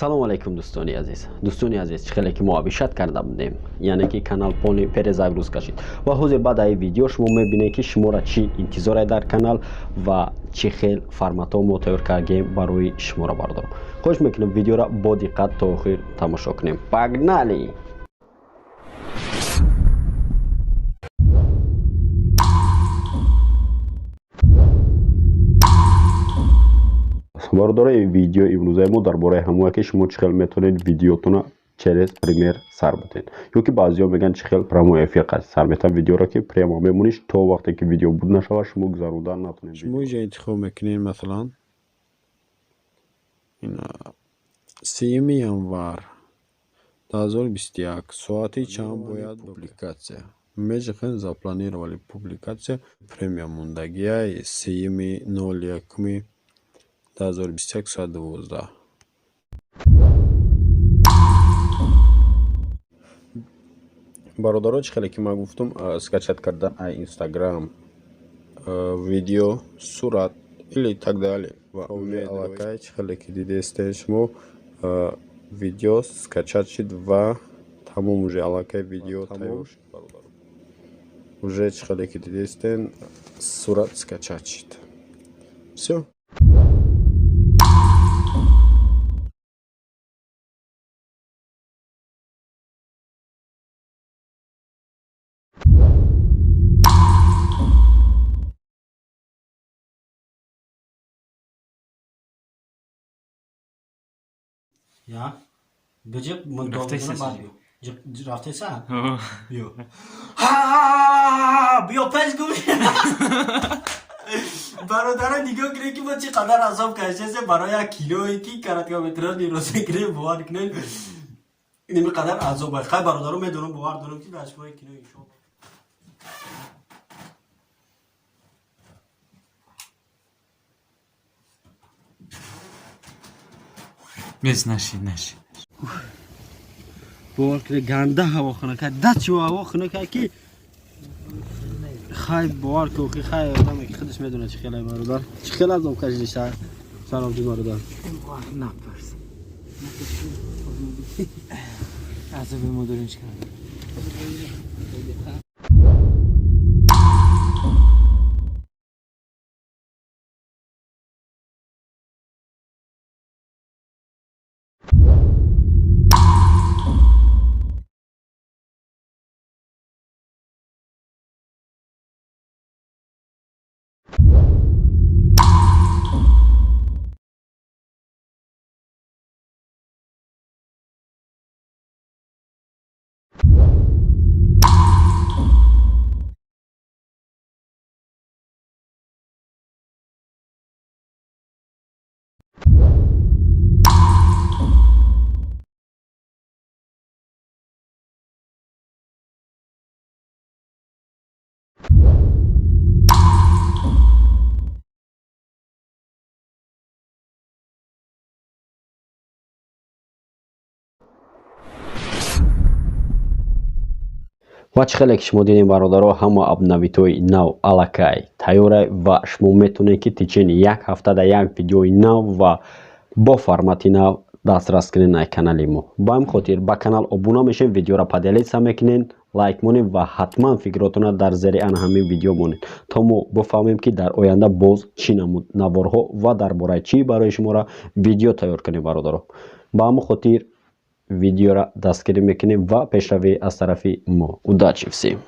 Салом алейкум, дӯстони азиз. Дӯстони азиз, чӣ хеле ки мо обещать карда будем, яъне ки канал полный перезагрузка шид ва ҳозир баъд аи видео шумо мебинед, ки шуморо чӣ интизоре дар канал ва чӣ хел форматҳо мо тайёр кардем барои шуморо. Бародаро, хоҳиш мекунем, видеоро бо диққат то охир тамошо кунем. Погнали! Бародарои, видео имрӯзаи мо дар бораи ҳамое, ки шумо чӣ хел метавонед видеотона через пример сар битед, ё ки баъзеҳо мегӯянд, чӣ хел прямой эфир сар метавон видеоро, ки прямо мемониш то вақте ки видео буд нашавад, шумо гузаронда натонед. Шумо инҷа интихоб мекунед, масалан, 3 январ 2021 соати чанд бояд публикатсия меҷихен. Запланировали публикация премия мондагиай 3-01-2021 соат 12. Бародаро, чӣ хеле ки ман гуфтам, скачать кардан ай Инстаграм видео, сурат или так далее. Ва аллакай, чӣ хеле ки дидестед шумо, видео скачать шид ва тамом, уже аллакай видео тайёр шуд. Уже, чӣ хеле ки дидестен, сурат скачать шид. Всё. Я биҷиқ. Рафтеса, биё, биё, пеш гум. Бародаро, нигоҳ кунед, ки мо чӣ қадар азоб кашидем барои як киное, ки короткометражный розе кунем. Бовар кунед, ин қадар азоб. Хай, бародаро, медонам, бовар дорам, ки дар шумои кино иншоалло. Бес, нашид, нашид. Бовар кунед, ганда ҳаво хунука, даст ҳаво хунука, ки хай, бовар ку, ки хай, одаме ки худаш медонад чӣ хеле. Бародар, чӣ хел азоб кашиди, Саробҷи бародар? Напарс. Азоби мо дорем чӣ кардем. Ва чӣ хеле ки шумо дидем, бародаро, ҳама обновить ҳои нав аллакай тайёра ва шумо метавонед, ки течение як ҳафта дар як видеои нав ва бо формати нав дастрас кунед на канали мо. Ба ҳамин хотир ба канал обуна мешавед, видеоро поделиться мекунед, лайк монед ва ҳатман фикротонро дар зери ана ҳамин видео монед, то мо бифаҳмем, ки дар оянда боз чӣ намуд наворҳо ва дар бораи чӣ барои шуморо видео тайёр кунем. Бародаро, ба ҳамин хотир видеоро дастгирӣ мекунем ва пешравӣ аз тарафи мо. Удачи всем!